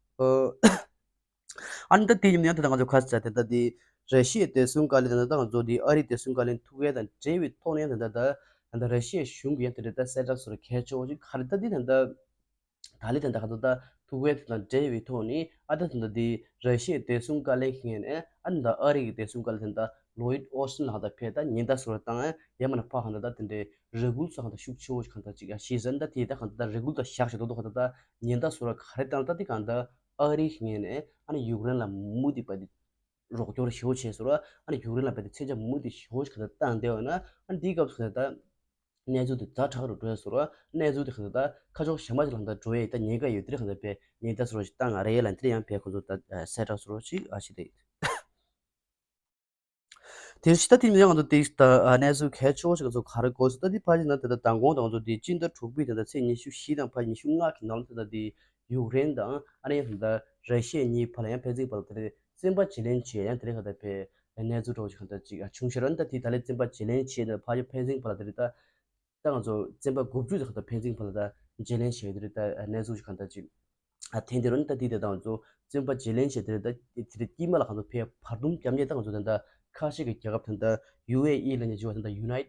ཨ་ནི་ད་དེ་ཉིན་ཡང་ད་ང་ཚོ་ཁ་ཚ་དེ་ད་དེ་ར་ཤི་ཡའི་བདེ་སྲུང་བཀའ་བློན་དང་ད་ང་ཚོ་དེ་ཨ་རིའི་བདེ་སྲུང་བཀའ་བློན་ཐུག་ཡས་དང་འབྲེལ་བའི་ཐོག་ནས་ད་ད་ད་ད་ར་ཤི་ཡའི་གཞུང་གི་ཡང་དེ་རེད་ད་གསལ་བསྒྲགས་སོར་གལ་ཆེ་བོ་ཅིག་ག་རེ་ད་དེ་ད་ད། ད་ལི་དེ་འདྲ་ཁ་ཐུག་ད་ཐུག་པའི་དེ་དང་འབྲེལ་བའི་ཐོག་ནས་ཨ་ད་དེ་འདྲ་དེ་ར་ཤི་ཡའི་བདེ་སྲུང་བཀའ་བློན་ངོས་ནས་ཨ་ད་ཨ་རི་གི་བདེ་སྲུང་བཀའ་བློན་དེ་འདྲ་ལོ་ཡིད་ཨོ་སི་ཊིན་ལ་ཧ་ད་ཕེ་ད་ཉེན་བརྡ་ཟོར་བཏང་ཡ་མ་ན་ཕ་ཧ་ད་ད་དེ་འདྲའི་རེ་སྐུལ་ཚོ་ཧ་ད་ཤུགས་ཆེ་བོ་ཞིག་གང་ད་ཅིག་ཡ་ཤི་ཟན་ད་དེ་ད་གང་ད་ད་རེ་སྐུལ་ད་བཞག་ཞིག་ཏོག་ཏོག་ཧ་ད་ད་ཉེན་བརྡ་ཟོར་ག་རེ་བཏང་ད་དེ་གང་ད་ཨ་རི་ངོས་ནས་ཨ་ནི་ཡུཀ་རེན་ལ་མུ་མཐུད་པ་དེ་རོགས་སྐྱོར་ཞེ་བོ་བྱས་ཟོར་ཨ་ནི་ཡུཀ་རེན་ལ་བས་ད་མཚོན་ཆ་མུ་མཐུད་ཞེ་བོ་ཞིག་གང་ད་བཏང་བསྡད་ཡོད་ན་ཨ་ནི་དེའི་སྐབས་སུ་ད་ད། གནས་ཚུལ་དེ་ཛ་དྲག་རུ་འགྲོ་ཡ་ཟེར་བ། གནས་ཚུལ་དེ་གང་ལྟར་ཁ་ཕྱོགས་གཞན་པ་ཞིག་ལ་ད་འགྲོ་ཡ་ཡི་ད་ཉེན་ཁ་ཡོད་དེ་རེད། གང་ལྟར་བས་ཉེན་བརྡ་ཟེར་བ་ཞིག་བཏང་ང་རེད་ལ་དེ་ཡང་བས་ཁོ་ཚོ་ད་གསལ་བསྒྲགས་ཟེར་བ་ཞིག་ཨ་ཞིག་རེད། དེ་ཕྱི་ད་དེ་ནས་ང་ཚོ་དེ་ད་གནས་ཚུལ་གལ་ཆེ་བོ་ཞིག་ང་ཚོ་ག་རེ་གོ་སོང་ད་དེ་ཕ་ཞིག་ན་དེ་ད་མདང་དགོང་ད་ང་ཚོ་དེ་སྤྱི་ཟླ་དྲུག་པའི་དེ་ད་ཚེས་ཉི་ཤུ་བཞི་དང་ཕ་ཉི་ཤུ་ལྔ་གི་ནང་ལ་དེ་ད་དེ་ཡུཀ་རེན་དང་ཨ་ནི་ཡང་དེ་ད་ར་ཤི་ཡ་གཉིས་བར་ལ་ཡང་ཕན་ཚུན་བར་ལ་དེ་རེད། བཙན་པ་བརྗེ་ལེན་བྱས་ཡང་དེ་རིང་ཁ་ད་ཕེ་གནས་ཚུལ་འདྲ་བོ་ཞིག་གང་ལྟར་ཅིག་བྱུང་ཤར་ཨ་ནི་ད་དེ་ད་ལས་བཙན་པ་བརྗེ་ལེན་བྱས་ནས་ཕ་ཡུལ་ཕན་ཚུན་བར་ལ་དེ་རིང་ད་ད་ང་ཚོ་བཙན་པ་དགུ་བཅུ་ཞིག་གང་ལྟར་ཕན་ཚུན་བར་ལ་ད་བརྗེ་ལེན་བྱས་དེ་རིང་ད་གནས་ཚུལ་ཞིག་གང་ལྟར་ཅིག་ཐེན་དེ་རུ་ཨ་ནི་ད་དེ་ད་ད་ང་ཚོ་བཙན་པ་བརྗེ་ལེན་བྱས་དེ་རིང་ད་དེ་རིང་དཀྱིལ་མ་ལ་གང་ཚོ་ཕེ་བར་འདུམ་རྒྱབ་མཁན་ད་ང་ཚོ་ད་ད་ཁ་ཤས་ཀྱི་རྒྱལ་ཁབ་ད་ད་ཡུ་ཨེ་ཨི་ལ་ཉེ་ཆེ་བ་ད་ད་ཡུ་ནའི་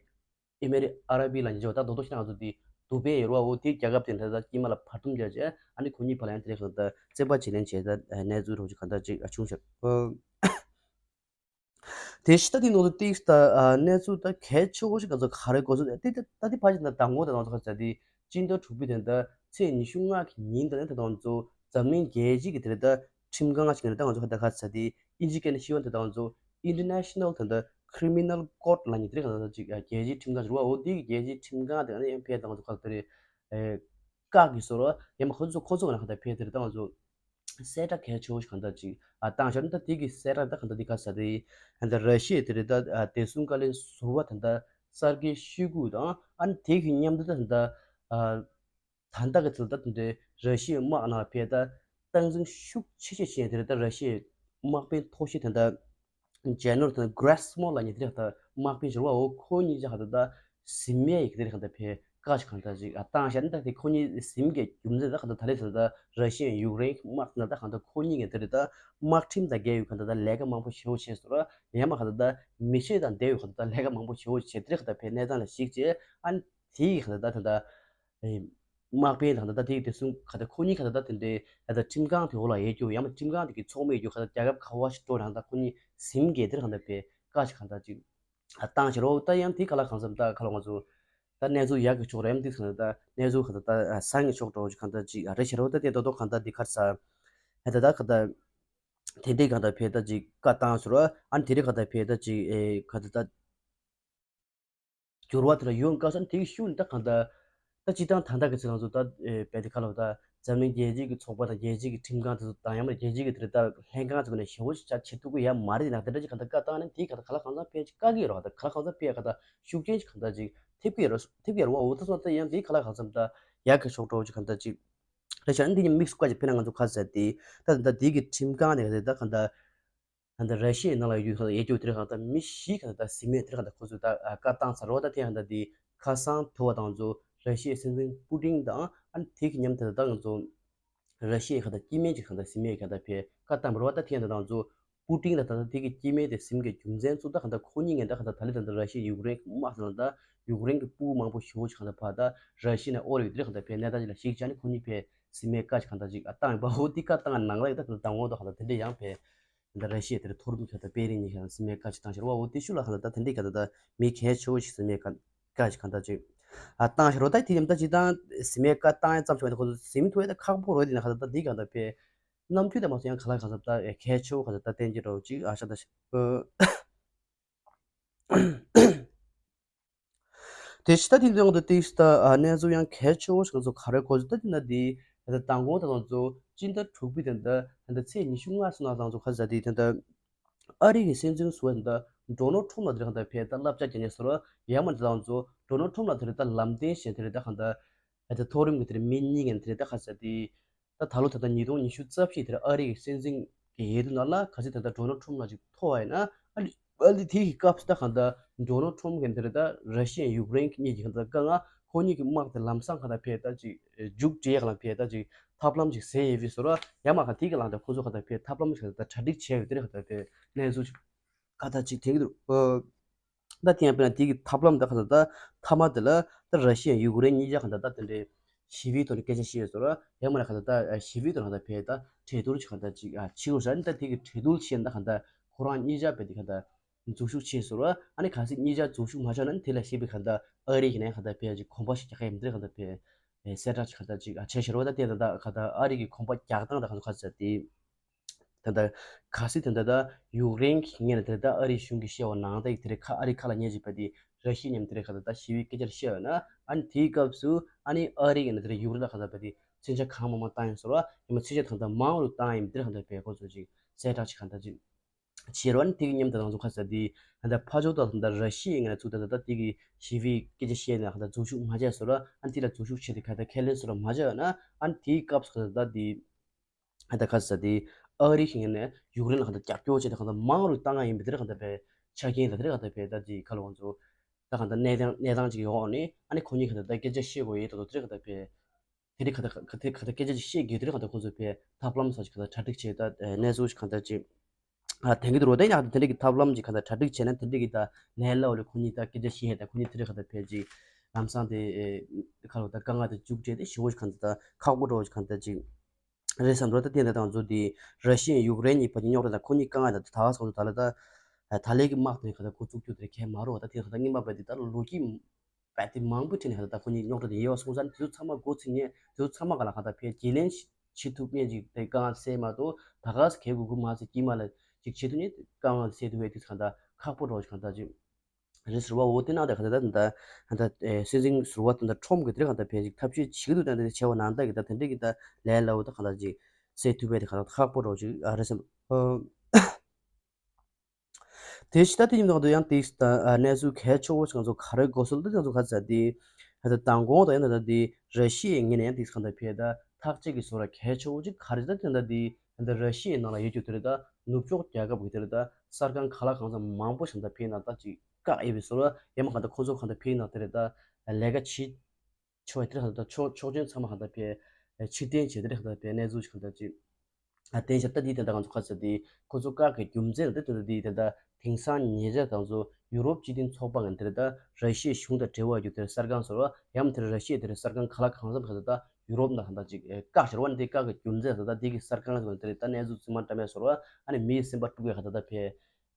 ཨི་མེ་རི་ཨ་ར་བི་ལ་ཉེ་ཆེ་བ་ད་རྡོག་རྡོག་ཤིག་ང་ཚོ་དེ་དུ་བེ་ཡོད་ར་བ། འོ་དེ་རྒྱལ་ཁབ་དེ་ད་ད་དཀྱིལ་མ་ལ་བར་འདུམ་རྒྱབ་བྱས་ཨ་ནི་ཁོ་གཉིས་བར་ལ་ཡང་དེ་རིང་གང་ལྟར་བཙན་པ་བརྗེ་ལེན་བྱས་ད་གནས་ཚུལ་རོགས་ཅིག་གང་ལྟར་ཅིག་བྱུང་ཤར། དེ་ཕྱི་ད་དེ་ནང་དུ་ཏིག་ད་གནས་ཚུལ་ད་གལ་ཆེ་བོ་ཞིག་ག་ཚོད་ག་རེ་གོ་སོང་། དེ་ད་ད་དེ་ཕ་ཞིག་ད་དང་པོ་ད་ང་ཚོ་ཁ་ཚ་དེ་སྤྱི་ཟླ་དྲུག་པའི་དེ་ད་ཚེས་ཉི་ཤུ་ལྔ་གི་ཉིན་ད་ནི་ད་ང་ཚོ་འཛམ་གླིང་རྒྱལ་སྤྱི་གི་དེ་ད་ཁྲིམས་ཁང་ཞིག་ནས་ད་ང་ཚོ་ཁ་ད་ཁ་ཚ་དེ་ཨིན་ཇི་སྐད་ནས་ཤི་བ་དེ་ད་ང་ཚོ་International་དེ་ད་Criminal Court་ལ་ཉིན་དེ་རིང་ག་ད་ཅིག་རྒྱལ་སྤྱིའི་ཁྲིམས་ཁང་ཞིག་རེད་བ། འོ་དེ་གི་རྒྱལ་སྤྱིའི་ཁྲིམས་ཁང་དེ་ནས་ཡང་ཕེ་ད་ང་ཚོ་ཁ་དེ་རེད། བཀག་གི་སོ་རོ་ཡང་མ་ཁོ་ཚོ་ཁོ་ཚོ་ང་ཁ་ད་ཕེ་དེ་ད་ང་ཚོ་གསལ་བསྒྲགས་གལ་ཆེ་བོ་ཞིག་གང་ལྟར་ཅིག་ཨ་བཏང་ཤར་ད་དེ་གི་གསལ་བསྒྲགས་ད་གང་ལྟར་དེ་ག་ས་དེ་ད་ར་ཤི་ཡ་དེ་རེད་ད་བདེ་སྲུང་བཀའ་བློན་ཟུར་པ་ད་ད་སར་གེ་ཤུ་གུ་དང་ཨ་ནི་དེ་གི་མཉམ་དུ་ད་ད་ད་ད་ད་གི་ཚུལ་ད་དེ་འདྲའི་ར་ཤི་ཡའི་དམག་ནང་ཕེ་ད་སྟངས་འཛིན་ཤུགས་ཆེ་ཆེ་བྱས་དེ་རེད་ད་ར་ཤི་ཡའི་དམག་དཔོན་མཐོ་ཤོས་ད་ད། ཇེ་ནེ་རལ་དང་གྷི་རེ་སི་མོ་ལ་ཉེ་དེ་རེད་ད་དམག་དཔོན་ཞིག་རེད་བ། འོ་ཁོ་གཉིས་ཀྱི་ཁ་ད་ད་ཟིན་མེད་ཡིག་དེ་རེད་ཁ་ད་ཕེ་བཀའ་ཞིག་གང་ལྟར་ཅིག་ཨ་བཏང་ཤར་ནི་ད་དེ་ཁོ་གཉིས་ཟིན་གྱི་རྒྱུ་མཚན་ད་ཁ་ད་ད་ལས་ད་ད་ར་ཤི་ཡ་ཡུཀ་རེན་དམག་ད་ད་ཁ་ད་ཁོ་གཉིས་ཀྱི་དེ་རེད་ད་དམག་ཁྲིམས་དང་འགལ་ཡོད་ཁ་ད་ད་ལས་ཀ་མང་པོ་ཞེ་བོ་བྱས་སོང་ར། ཡང་མ་ཁ་ད་ད་མི་ཤེས་དང་འདས་ཡོད་ཁ་ད་ད་ལས་ཀ་མང་པོ་ཞེ་བོ་བྱས་དེ་རེད་ཁ་ད་ཕེ་གནས་སྟངས་ལ་གཞིགས་བྱས་ཨ་དེ་ཡི་ཁ་ད་ད་ད་ད། དམག་དཔོན་དང་ད་ལྟ་དེའི་བདེ་སྲུང་ཁ་ད་ཁོ་གཉིས་ཁ་ད་ད་དེ་འདྲའི་ད་ལྟ་ཁྲིམས་ཁང་དེ་འོག་ལ་ཡོད་རྒྱུ་ཡང་མ་ཁྲིམས་ཁང་དེ་གི་ཚོགས་མི་ཡོད་རྒྱུ་ཁ་ད་རྒྱལ་ཁབ་ག་བ་ཞིག་འགྲོ་རང་ད་ཁོ་གཉིས་ཟིན་གྱི་དེར་གང་ལྟར་པའི་བཀའ་ཞིག་གང་ལྟར་ཅིག་བཏང་ཕྱིར་རོ། ད་ཡང་དེ་ག་ལ་གང་འཚམ་ད་ག་ལ་ང་ཚོ་ད་གནས་ཚུལ་ཡག་གི་ཕྱོགས་རེད་ཡང་དེ་གང་ལྟར་ད་གནས་ཚུལ་གང་ལྟར་ད་བཟང་གི་ཕྱོགས་འགྲོ་ཞིག་གང་ལྟར་ཅིག་རེད་ཤི་རོ། ད་དེ་ད་དོ་གང་ལྟར་དེ་གར་ས་ད་ད་གང་ལྟར་དེ་འདྲའི་གང་ལྟར་ཕེ་ད་ཅིག་བཀའ་བཏང་ཕྱིར་རོ། ཨ་ནི་དེ་རེ་གང་ལྟར་ཕེ་ད་ཅིག་ཨེ་གང་ལྟར་ད། འགྱུར་བ་དེ་ལ་ཡོང་དཀའ་ས་དེ་གི་ཤུགས་ནི་ད་གང་ལྟར་ད་སྤྱི་བཏང་ད་ལྟ་གི་ཚེ་ང་ཚོ་ད་བལ་དེ་ཁ་ལོ་ད་འཛམ་གླིང་རྒྱལ་སྤྱི་གི་ཚོགས་པ་དང་རྒྱལ་སྤྱི་གི་ཁྲིམས་ཁང་དེ་ཚོ་དང་ཡང་མ་རྒྱལ་སྤྱི་གི་དེ་རེད་ད་ལྷན་ཁང་ཚོ་ནས་ཞེ་བོ་ཞིག་ཆ་བྱེད་ཐུབ་ཀྱི་ཡ་མ་རེད། ན་དེ་འདྲ་ཅིག་གང་ལྟར་བཀའ་བཏང་ན་དེ་གང་ལྟར་ག་ལ་གང་འཚམ་ཕལ་ཆེར་བཀག་གི་ཡོད་རེད། ག་ལ་གང་འཚམ་ཕལ་གང་ལྟར་ཤུགས་རྐྱེན་ཞིག་གང་ལྟར་ཅིག་ཐེབས་ཀྱི་ཡོད་རེད། ཐེབས་ཀྱི་ཡོད་རེད་བ། འོ་ད་སོང་ད་ཡང་དེ་ག་ལ་གང་འཚམ་ད་ཡག་གི་ཕྱོགས་འགྲོ་ཅིག་གང་ལྟར་ཅིག་རེད་ཤག་འདི་ཉིད་དམིགས་སུ་བཀར་ཅིག་ཕེ་ན་ང་ཚོ་ཁ་ཟེར་དེ་ད་ད་དེ་གི་ཁྲིམས་ཁང་ནས་ད་གང་ལྟར། ད་ལྟ་ར་ཤི་ཡའི་ནང་ལ་ཡོད་རྒྱུ་ཡོད་རྒྱུ་དེ་རིང་ད་མི་བཞི་ག་ད་ཟིན་མེད་དེ་རིང་ད་ཁོ་ཚོས་ད་བཀའ་བཏང་ཚར་རོ། ད་དེ་ཡང་ད་དེ་ཁ་སང་དུ་བ་དང་ཚོ་ར་ཤི་ཡའི་སྲིད་འཛིན་པུ་ཏིན་དང་ཨ་ནི་དེ་གི་མཉམ་དུ་ད་ང་ཚོ་ར་ཤི་ཡའི་ག་ད་སྐྱེ་དམན་གྱི་ག་ད་ཟིན་མེད་ག་ད་ཕེ་བཀའ་བཏང་བ་རོ། ད་དེ་ཡང་ད་ང་ཚོ་པུ་ཏིན་ད་ད་དེ་གི་སྐྱེ་དམན་དེ་ཟིན་གྱི་རྒྱུ་མཚན་ཚོ་ད་ག་ད་ཁོ་གཉིས་ངན་ད་ག་ད་ད་ལི་ད་ད་ར་ཤི་ཡའི་ཡུཀ་རེན་དམག་ཟེར་ན་ད་ཡུཀ་རེན་གི་ཕྲུ་གུ་མང་པོ་ཞེ་བོ་ཅིག་ག་ད་ཕ་ད་ར་ཤི་ཡ་ནས་ཨོ་རི་ཡོད་དེ་ག་ད་ཕེ་གནས་སྟངས་ཅིག་ལ་གཞིགས་བྱས་ནས་ཁོ་གཉིས་ཕེ་ཟིན་མེད་བཀའ་ཅིག་ག་ད་ཅིག་ཨ་བཏང་ཡོད་པ། འོ་དེ་བཀའ་བཏང་ནང་ལ་ཡོད་ད་ག་ད་དང་འོ་ད་ག་ད་དེ་འདྲ་ཡང་ཕེ། ད་ར་ཤི་ཡ་དེར་མཐོ་རིམ་ཁ་ད་པེ་རིང་ཉིན་ཤར་སི་མེ་བཀའ་ཅིག་བཏང་ཤར་བ། འོ་དེ་ཤུ་ལ་ཁ་ད་ད་དེ་འདྲའི་ཁ་ད་ད་མི་གལ་ཆེ་བོ་ཞིག་སི་མེ་བཀའ་ཅིག་གང་ད་ཅིག་ཨ་བཏང་ཤར་བ། ད་དེ་ཉམ་ད་ཅིག་ད་སི་མེ་བཀའ་བཏང་ཡ་ཙམ་ཞིག་མ་ད་ཁོ་ཚོ་སིམ་ཐུ་ཡ་ད་ཁག་པོ་རོ། དེ་ན་ཁ་ད་ད་དེ་གང་ད་པེ་ནམ་རྒྱུན་ད་མ་སོང་ཡང་ཁ་ལ་ཁ་ད་ད་གལ་ཆེ་བོ་ཁ་ད་ད་བསྟན་གྱི་རོ་ཅིག་ཨ་ཤ་ད་ཤ། དེ་ཕྱི་ད་དེ་འདྲ་ཡོང་དུས་ཏིག་ད་གནས་ཚུལ་ཡང་གལ་ཆེ་བོ་ཞིག་ང་ཚོ་ག་རེ་གོ་ཚོད་ད་དེ་ན་དེ་ད་མདང་དགོང་ད་ང་ཚོ་སྤྱི་ཟླ་དྲུག་པའི་དེ་འདྲ་ད་ཚེས་ཉི་ཤུ་ལྔ་སོང་ན་ད་ང་ཚོ་ག་ཟ་དེ་དེ་འདྲ་ཨ་རི་གི་སྲིད་འཛིན་ཟུར་པ་དེ་འདྲ་ཌོ་ནལ་ཁྲོམ་ལ་དེ་རེད་ག་ད་ཕེ་ད་བསླབ་བྱ་རྒྱག་ནས་སོ་ར་ཡ་མ་དེ་ད་ང་ཚོ་ཌོ་ནལ་ཁྲོམ་ལ་དེ་རེད་ད་ལམ་སྟོན་བྱས་དེ་རེད་ད་ག་ད་ད་མཐོ་རིམ་གི་དེ་རེད་མི་གཉིས་ཀྱི་དེ་རེད་ད་ག་ཟ་དེ། ད་ད་ལོ་ད་ལྟ་ཉིས་སྟོང་ཉི་ཤུ་རྩ་བཞི་དེར་ཨ་རི་གི་སྲིད་འཛིན་གྱི་འོས་བསྡུ་ནང་ལ་གལ་སྲིད་ད་ལྟ་ཌོ་ནལ་ཁྲོམ་ལགས་ཅིག་ཐོབ་པ་ཡིན་ན་ཨ་ནི་ཨ་ནི་དེ་གི་སྐབས་སུ་ད་གང་ལྟར་ཌོ་ནལ་ཁྲོམ་གྱི་འདིར་ད་ར་ཤི་ཡ་ཡུཀ་རེན་གཉིས་ཀྱི་གང་ལྟར་དཀའ་ངལ་ཁོ་གཉིས་ཀྱི་དམག་དེ་ལམ་སང་གང་ལྟར་ཕེ་ད་ཅིག་མཇུག་སྒྲིལ་ཡག་ལ་ཕེ་ད་ཅིག་ཐབས་ལམ་ཅིག་ཟེར་ཡོད་པའི་བཟོ་འདྲ་ཡ་མ་ག་དེ་གི་ལང་ད་ཁོ་ཚོ་གང་ལྟར་ཕེ་ཐབས་ལམ་ཅིག་གང་ལྟར་གྲ་སྒྲིག་བྱས་ཡོད་དེ་རེད་གང་ལྟར་ཕེ་གནས་ཚུལ་ཅིག་གང་ལྟར་ཅིག་དེ་གི་འདུག་ཨ། ད་དེ་ཡང་དཔེར་ན་དེ་གི་ཐབས་ལམ་ད་ག་ད་ད་མཐའ་མ་དེ་ལ་ད་ར་ཤི་ཡ་ཡུཀ་རེན་གཉིས་ཆ་ག་ད་ད་དེ་འདྲའི་ཞི་བའི་ཐོག་ནས་སྐད་ཆ་བཤད་སོང་ར་ཡང་མ་ར་ག་ད་ད་ཞི་བའི་ཐོག་ནས་ག་ད་ཕེ་ད་གྲོས་བསྡུར་ཆ་ག་ད་ཅིག་ཨ་བྱེད་དགོས་ས་ནི་ད་དེ་གི་གྲོས་བསྡུར་བྱས་ན་ད་ག་ད་ཁོ་རང་གཉིས་ཆ་བས་དེ་ག་ད་འཛུལ་ཞུགས་བྱས་སོང་ར་ཨ་ནི་གལ་སྲིད་གཉིས་ཆ་འཛུལ་ཞུགས་མ་བྱས་ན་ནི་དེ་ལ་ཞེས་པའི་ག་ད་ཨ་རི་གི་ནས་ག་ད་ཕེ་ཅིག་གོམ་པ་ཞིག་རྒྱག་གི་ཡིན་དེ་ག་ད་ཕེ་གསལ་བསྒྲགས་ཅིག་ག་ད་ཅིག་ཨ་བྱས་ཤར་བ་ད་དེ་ད་ད་ག་ད་ཨ་རི་གི་གོམ་པ་རྒྱག་སྟངས་ད་ག་ད་ག་ད་དེ། ད་ལྟ་གལ་སྲིད་ད་ལྟ་ད་ཡུཀ་རེན་གྱི་ངོས་ནས་ད་ལྟ་ཨ་རིའི་གཞུང་གིས་བཤད་པ་ནང་ལྟར་གྱི་དེ་རིང་ཁ་ཨ་རི་ཁ་ལ་ཉན་བྱས་པ་དེ་ར་ཤི་ཡ་མཉམ་དེ་རིང་ཁ་ད་ལྟ་ཞི་བའི་སྐད་ཆ་བཤད་ཡོད་ན་ཨ་ནི་དེའི་སྐབས་སུ་ཨ་ནི་ཨ་རི་ཡིན་ན་དེ་རིང་ཡུཀ་རེན་ལ་ཁ་ད་པ་དེ་མཚོན་ཆ་གང་མང་མང་བཏང་ཡིན་ཟེར་བ་ཡིན་མ་མཚོན་ཆ་ད་ལྟ་མང་རུ་བཏང་ཡིན་དེ་རིང་ཁ་ད་པའི་ཁོ་ཚོ་ཅིག་གསལ་བསྒྲགས་ཅིག་གང་ལྟར་ཅིག་བྱས་རོགས་ཨ་ནི་དེ་གི་མཉམ་དུ་ང་ཚོ་ཁ་ས་དེ་ད་ལྟ་ཕ་ཇོ་ད་ད་ལྟ་ར་ཤི་ཡའི་ངོས་ནས་ཚུགས་ད་ད་ལྟ་དེ་གི་ཞི་བའི་སྐད་ཆ་བཤད་ནས་ཁ་ད་འཛུལ་ཞུགས་མ་བྱས་ཟེར་བ་ཨ་ནི་དེ་ལ་འཛུལ་ཞུགས་བྱས་ཏེ་ཁ་ད་ཁས་ལེན་ཟེར་བ་མ་བྱས་ཡོད་ན་ཨ་ནི་དེའི་སྐབས་སུ་ཁ་ད་ད་དེ། ཨ་ད་ག་ས་དེ་ཨ་རི་ཤིང་ནས་ཡུཀ་རེན་ལ་ག་ད་རྒྱབ་སྐྱོར་བྱས་ཏེ་ག་ད་མང་རུ་བཏང་ཡ་ཡིན་པའི་དེར་ག་ད་པའི་ཆ་རྐྱེན་ད་དེར་ག་ད་པའི་ད་དེ་ག་ལ་ང་ཚོ་ད་ག་ད་གནས་སྟངས་གནས་སྟངས་ཅིག་ཡོད་ནི་ཨ་ནི་ཁོ་གཉིས་ག་ད་ད་སྐད་ཆ་བཤད་དགོས་ཡས་ད་དོ་དེར་ག་ད་པའི་དེ་རིགས་ག་ད་ག་ད་ག་ད་སྐད་ཆ་ཅིག་བཤད་དགོས་དེར་ག་ད་ཁོ་ཚོ་པའི་ཐབས་ལམ་ས་ཅིག་ག་ད་གྲ་སྒྲིག་བྱས་ད་གནས་ཚུལ་ཅིག་ག་ད་ཅིག་ཨ་དེང་གི་དུ་རོ་ད་ཡང་དེ་རིགས་ཀྱི་ཐབས་ལམ་ཅིག་ག་ད་གྲ་སྒྲིག་བྱས་ན་དེ་རིགས་ཀྱི་ད་ལས་སླ་བོ་ལས་ཁོ་གཉིས་ད་སྐད་ཆ་བཤད་ད་ཁོ་གཉིས་དེ་རིགས་ག་ད་པའི་ཅིག་ལམ་སང་དེ་ག་ལ་ད་དཀའ་ངལ་དེ་མཇུག་འབྲས་དེ་ཞི་བོ་ཅིག་ག་ད་ད་ཁག་པོ་འགྲོ་བ་ཅིག་ག་ད་ཅིག་རེད་བསམ་འགྲོ། ད་བསྟན་དང་ད་ང་ཚོ་འདི་ར་ཤི་ཡ་ཡུཀ་རེན་གཉིས་བར་གྱི་རྙོག་དྲ་དང་ཁོ་གཉིས་དཀའ་ངལ་དང་ད་ག་སོང་ད་ལ་ད་ད་ལས་ཀྱི་དམག་དེ་ཁ་ད་འགོ་བཙུགས་རྒྱུ་དེ་གས་མ་རོ། ད་དེ་ཁ་ད་རྔན་པ་བས་དེ་ད་ལོ་རྒྱུས་བས་དེ་མང་པོ་ཁྲིད་ནས་ཁ་ད་ད་ཁོ་གཉིས་རྙོག་དྲ་དེ་ཡལ་བ་སོང་ཙང་དེ་ཚོ་ཚང་མ་འགོ་ཚུགས་ཉེ་དེ་ཚོ་ཚང་མ་ག་ལ་ཁ་ད་ཕལ་རྒྱས་ལན་བྱེད་ཐུབ་ཉེ་ཅིག་དེ་དཀའ་ངལ་སེལ་མ་གཏོགས་ད་ག་ས་གས་དགོས་དགོས་མ་ཚད་དཀྱིལ་མ་ལ་ཅིག་བྱེད་ཐུབ་ཉེ་དཀའ་ངལ་སེལ་ཐུབ་བས་དེ་ཁ་ད་ཁག་པོ་འགྲོ་ཞིག་ཁ་ད་ཅིག་རེད་ཟེར་བ། འོ་དེ་ནང་དེ་ག་ད་ད་ད་ད་སྲིད་འཛིན་ཟུར་པ་ད་ད་ཁྲོམ་གི་དེ་ག་ད་ཕལ་ཅིག་ཐབས་ཤེས་བྱེད་ཀྱི་འདུག་ད་དེ་བྱས་པ་ནང་ད་གི་ད་དེ་འདྲ་གི་ད་ལས་སླ་བོ་ད་ག་ད་ཅིག་སེལ་ཐུབ་པའི་དེ་ག་ད་ཁག་པོ་རོ་ཅིག་ཨ་རེད་ཟེར། དེ་ཕྱི་ད་དེ་ཉིན་ད་དུ་ཡང་དེ་ད་གནས་ཚུལ་གལ་ཆེ་བོ་ཞིག་ང་ཚོ་ག་རེ་གོ་སོང་ད་ང་ཚོ་ག་ཚ་དེ་ད་མདང་དགོང་ད་ཡང་ད་ད་དེ་ར་ཤི་ཡའི་ངོས་ནས་ཡང་དེ་ག་ད་ཕལ་ད་ཐག་གཅོད་ཀྱི་བཟོ་འདྲ་གལ་ཆེ་བོ་ཅིག་ག་རེ་ད་དེ་ད་དེ་ད་ར་ཤི་ཡའི་ནང་ལ་ཡོད་རྒྱུ་དེ་རེད་ད་ནུབ་ཕྱོགས་རྒྱལ་ཁབ་ཀྱི་དེ་རེད་ད་གསར་ཁང་ཁ་ལག་གང་ཚང་མང་པོ་ཞིག་ད་ཕེ་ན་ད་ཅིག་བཀག་ཡོད་པའི་བཟོ་འདྲ་ཡང་མ་གང་ད་ཁོ་ཚོ་གང་ད་ཕེ་ན་དེ་རེད་ད་ལས་ཀ་བྱེད་ཆོག་དེ་རེད་གང་ད་ཕྱོགས་ཕྱོགས་ཆེན་ཚང་མ་གང་ད་ཕེ་ཕྱིར་འཐེན་བྱས་དེ་རེད་གང་ད་ཕེ་གནས་ཚུལ་ཞིག་གང་ད་ཅིག་ཨ་བསྟན་བྱ་ད་འདི་དེ་ད་གང་ཚོ་ཁ་ཚ་དེ་ཁོ་ཚོ་བཀག་གི་རྒྱུ་མཚན་ད་དེ་ད་འདི་དེ་ད་དེང་སང་ཉེ་ཆར་གང་ཚོ་ཡུ་རོབ་སྤྱི་མཐུན་ཚོགས་པ་གང་དེ་རེད་ད་ར་ཤི་ཡའི་གཞུང་དང་འབྲེལ་བ་ཡོད་དེ་རེད་གསར་ཁང་བཟོ་འདྲ་ཡང་དེ་རེད་ར་ཤི་ཡའི་དེ་རེད་གསར་ཁང་ཁ་ལག་གང་འཚམ་གང་ད་ད་ཡུ་རོབ་ནང་གང་ད་ཅིག་བཀག་ཤར་བ་ནི་དེ་བཀག་གི་རྒྱུ་མཚན་ད་ད་འདི་གི་གསར་ཁང་ལ་དེ་རེད་ད་གནས་ཚུལ་ཚང་མ་བཀྲམ་མེད་བཟོ་འདྲ་ཨ་ནི་མིའི་སེམས་པ་དཀྲུག་གི་ག་ད་ད་ཕེ།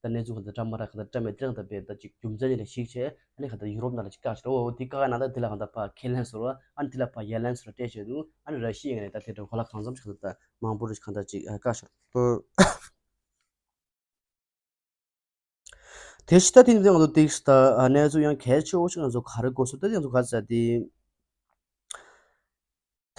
ད་གནས་ཚུལ་ག་ད་བཀྲམ་མ་ར་ག་ད་བཀྲམ་མེད་དེ་རང་ད་ཕེ་ད་ཅིག་རྒྱུ་མཚན་ཅིག་ལ་གཞིགས་བྱས་ཨ་ནི་ག་ད་ཡུ་རོབ་ནང་ལ་ཅིག་བཀག་ཤར་བ་འོ་དེ་བཀག་ན་ད་དེ་ལ་ག་ད་ཕ་ཁས་ལེན་བཟོ་འདྲ་ཨ་ནི་དེ་ལ་ཕ་ཡ་ལན་བཟོ་འདྲ་སྤྲད་བྱས་འདུག་ཨ་ནི་ར་ཤི་ཡའི་ངོས་ནས་ད་དེ་འདྲ་གོ་ལ་གང་འཚམ་ཅིག་ག་ད་ད་མང་པོ་རེ་ཅིག་ག་ད་ཅིག་བཀག་ཤར་འདུག་དེ་ཕྱི་ད་དེ་ནི་ང་ཚོ་ཏིག་ད་གནས་ཚུལ་ཡང་གལ་ཆེ་བོ་ཞིག་ང་ཚོ་ག་རེ་གོ་སོང་ད་ང་ཚོ་ག་ཚ་དེ།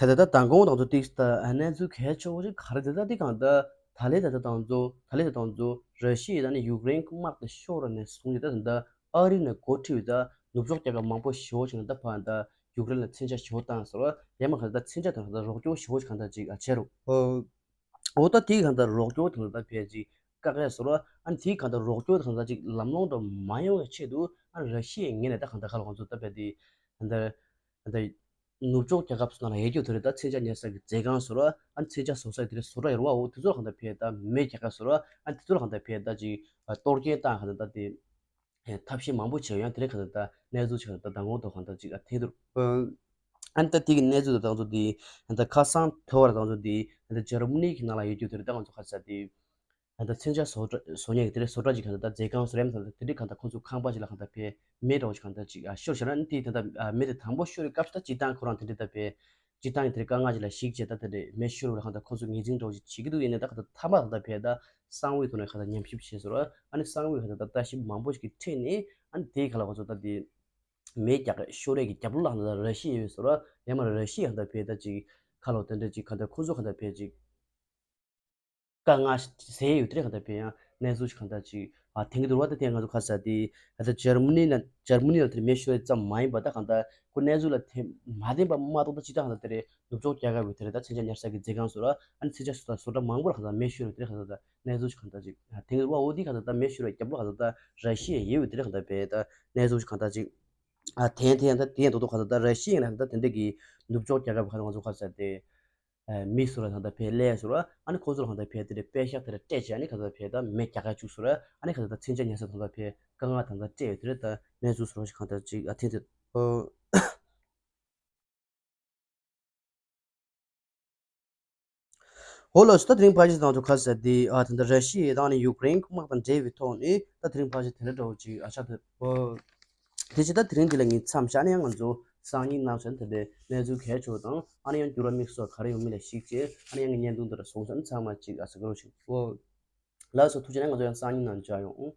ད་ལྟ་ད་མདང་དགོང་ང་ཚོ་ཏིག་ད་གནས་ཚུལ་གལ་ཆེ་བོ་ཞིག་ག་རེ་ད་ད་དེ་གང་ད་ད་ལེ་ད་ད་ང་ཚོ་ད་ལེ་ད་ང་ཚོ་ར་ཤི་ཡ་ད་ནི་ཡུཀ་རེན་དམག་དེ་ཤོར་ནས་བཟུང་ཡོད་ད་ད་ཨ་རི་ནས་འགོ་ཁྲིད་པའི་ད་ནུབ་ཕྱོགས་རྒྱལ་ཁབ་མང་པོ་ཞིག་ད་ཕ་ད་ཡུཀ་རེན་ལ་མཚོན་ཆ་ཞིག་བཏང་ཟེར་བ་ཡང་མ་ག་ད་མཚོན་ཆ་དང་ད་རོགས་སྐྱོར་ཞིག་གང་ད་ཅིག་བྱས་རུང་། འོ་ད་དེའི་གང་ལྟར་རོགས་སྐྱོར་དང་ད་ཕལ་ཆེར་བཀག་ཡ་བཟོ་འདྲ་ཨ་ནི་དེའི་གང་ལྟར་རོགས་སྐྱོར་དང་ད་ཅིག་ལམ་ལྷོང་འདྲ་མ་ཡོང་བའི་ཆེད་དུ་ཨ་ནི་ར་ཤི་ཡའི་ངོས་ནས་ད་གང་ལྟར་ཁ་ལ་ང་ཚོ་ད་ཕལ་དེ་ད་ད་ནུབ་ཕྱོགས་རྒྱལ་ཁབ་སོགས་ནང་ལ་ཡོད་རྒྱུ་དེ་རེད་ད་མཚོན་ཆ་ཉར་ས་གི་མཛོད་ཁང་བཟོ་འདྲ་ཨ་ནི་མཚོན་ཆ་བཟོ་ས་དེ་རེད་བཟོ་འདྲ་ཡོད་རེད་བ། འོ་དེ་ཚོ་ལ་གང་ལྟར་ཕལ་ད་མེ་རྒྱག་ཡ་བཟོ་འདྲ་ཨ་ནི་དེ་ཚོ་ལ་གང་ལྟར་ཕལ་ད་ཅིག་གཏོར་སྐྱོན་བཏང་གང་ལྟར་ད་དེ། ཐབས་ཤེས་མང་པོ་བྱས་ཡང་དེ་རིང་གང་ལྟར་གནས་ཚུལ་ཞིག་ད་མདང་དགོང་ཐོག་གང་ལྟར་ཅིག་ཐེབས་འདུག་ཨ་ནི་ད་དེ་གི་གནས་ཚུལ་ད་ང་ཚོ་དེ་ད་ཁ་སང་ཐོས་པ་ད་ང་ཚོ་དེ་ད་འཇར་མ་ནི་གི་ནང་ལ་ཡོད་རྒྱུ་དེ་རེད་ད་ང་ཚོ་ཁ་ས་དེ་ད་མཚོན་ཆ་བཟོ་བཟོ་མཁན་གི་དེ་རེད་བཟོ་གྲྭ་ཅིག་གང་ལྟར་ད་མཛོད་ཁང་བཟོ་རེམ་ད་དེ་འདྲའི་གང་ལྟར་ཁོང་ཚོ་ཁང་པ་ཅིག་ལ་གང་ལྟར་ཕེ་མེ་འདྲ་བོ་ཞིག་གང་ལྟར་ཅིག་ཤོར་བྱས་ན་ཨ་ནི་དེ་ད་ལྟ་མེ་དེ་དང་པོ་ཤོར་བའི་སྐབས་སུ་ད་སྤྱིར་བཏང་ཁོ་རང་དེ་འདྲའི་ད་ཕེ། སྤྱིར་བཏང་གི་དེར་དཀའ་ངལ་ཅིག་ལ་གཞིགས་བྱས་ད་དེ་འདྲའི་མེ་ཤོར་བ་ལ་གང་ལྟར་ཁོ་ཚོ་ངོས་འཛིན་འདྲ་བོ་ཅིག་བྱེད་ཀྱི་འདུག་ཡིན་ནའི་ད་གང་ལྟར་མཐའ་མ་གང་ལྟར་ཕེ་ད་གསང་བའི་ཐོག་ནས་གང་ལྟར་ཉམས་ཞིབ་བྱས་ཟེར་བ་ཨ་ནི་གསང་བའི་གང་ལྟར་ད་ལྟ་ཞིབ་མང་པོ་ཞིག་གི་ཁྲིད་ནས་ཨ་ནི་དེའི་གང་ལ་ཁོ་ཚོ་ད་དེ་ མེ་རྒྱག་གི་ཤོར་རེས་ཀྱི་རྒྱབ་ལོགས་ལ་ཧ་ད་ར་ཤི་ཡ་ཡོད་ཟེར་ར། ཡང་མ་ར་ཤི་ཡ་ཧ་ད་བས་ད་ཅིག་ཁ་ལོ་དེ་འདྲ་ཅིག་ག་ད་ཁོ་ཚོ་ག་ད་བས་ཅིག་དཀའ་ངལ་ཟེར་ཡོད་དེ་རེད། ག་ད་བས་ཡང་གནས་ཚུལ་ཞིག་ག་ད་ཅིག་ཨ་དེང་གི་འདུག་བ། ད་དེ་ང་ཚོ་ཁ་ས་དེ་ད་ལྟ་འཇར་མ་ནི་ན་འཇར་མ་ནི་ལ་དེར་མེ་ཤོར་ཙམ་མ་ཡིན་པ། ད་ག་ད་ཁོ་གནས་ཚུལ་ལ་དེ་མ་བདེན་པ་མ་གཏོགས་ད་ཅི་ད་ག་ད་དེ་རེད། ནུབ་ཕྱོགས་རྒྱལ་ཁབ་ཀྱི་དེ་རེད། ད་མཚོན་ཆ་ཉར་ས་གི་མཛད་ཁང་སོགས་ལ་ཨ་ནི་མཚོན་ཆ་སོ་ད་བཟོ་གྲྭ་མང་པོ་ལ་ག་ད་མེ་ཤོར་ཡོད་དེ་རེད། ག་ད་ད་གནས་ཚུལ་ཞིག་ག་ད་ཅིག་ཨ་དེང་གི་འདུག་བ། འོ་དེ་ག་ད་ད་མེ་ཤོར་བའི་རྒྱབ་ལོགས་ག་ད་ད་ར་ཤི་ཡ་ཡོད་དེ་རེད། ག་ད་བས་ད་གནས་ཚུལ་ཞིག་ག་ད་ཅིག་ཨ་དེ་དེ་ད་དེ་ཡང་ད་དུང་ག་ད་ད་ར་ཤི་ཡ་ཡིན་ན་ད་དེ་འདྲ་གི་ནུབ་ཕྱོགས་རྒྱལ་ཁབ་ག་ད་ང་ཚོ་ག་ས་དེ་མི་སུ་ར་ད་ད་བས་ལས་སུ་ར་ཨ་ནི་ཁོ་ཚོ་ལ་ག་ད་བས་དེ་རེད། པད་ཤག་དེ་རེད་སྤྲད་བྱས་ཨ་ནི་ག་ད་བས་ད་མེ་རྒྱག་ག་བཅུག་སུ་ར་ཨ་ནི་ག་ད་ད་མཚོན་ཆ་ཉར་ས་ད་ད་བས་དཀའ་ངལ་ད་ད་སྤྲད་ཡོད་དེ་རེད། ད་གནས་ཚུལ་སུ་ར་ཞིག་ག་ད་ཅིག་ཨ་དེ་དེ་ཨོ། ཧོ་ལོ་སི། ད་དེ་རིང་ཕལ་ཆེར་དང་ཚོ་ཁ་ས་དེ་ཨ་ད་ད་ར་ཤི་ཡ་དང་ནི་ཡུཀ་རེན་དམག་དང་འབྲེལ་བའི་ཐོག་ནས་ད་དེ་རིང་ཕལ་ཆེར་དེ་འདྲ་འདྲ་བོ་ཅིག་ཨ་ཆགས་ཐུབ། ཨོ། དེ་བྱས་ད་དེ་རིང་འདི་ལ་ངས་མཚམས་བཞག་ནས་ཡང་ང་ཚོ་སང་ཉིན་གནངས་ཚེ་དེ་འདྲའི་གནས་ཚུལ་གལ་ཆེ་བ་དང་ཨ་ནི་ཡང་འགྱུར་བ་དམིགས་སུ་ག་རེ་ཡོང་མིན་ལ་གཞིགས་བྱས་ཨ་ནི་ཡང་ངའི་བརྙན་ཐུང་འདི་ལ་བཟོ་བསམ་ཚང་མ་ཅིག་ཨ་ས་ག་རོ་ཞིག་ཨོ། ལགས་སོ། ཐུགས་རྗེ་གནང་། ང་ཚོ་ཡང་སང་ཉིན་ནང་མཇལ་ཡོང་།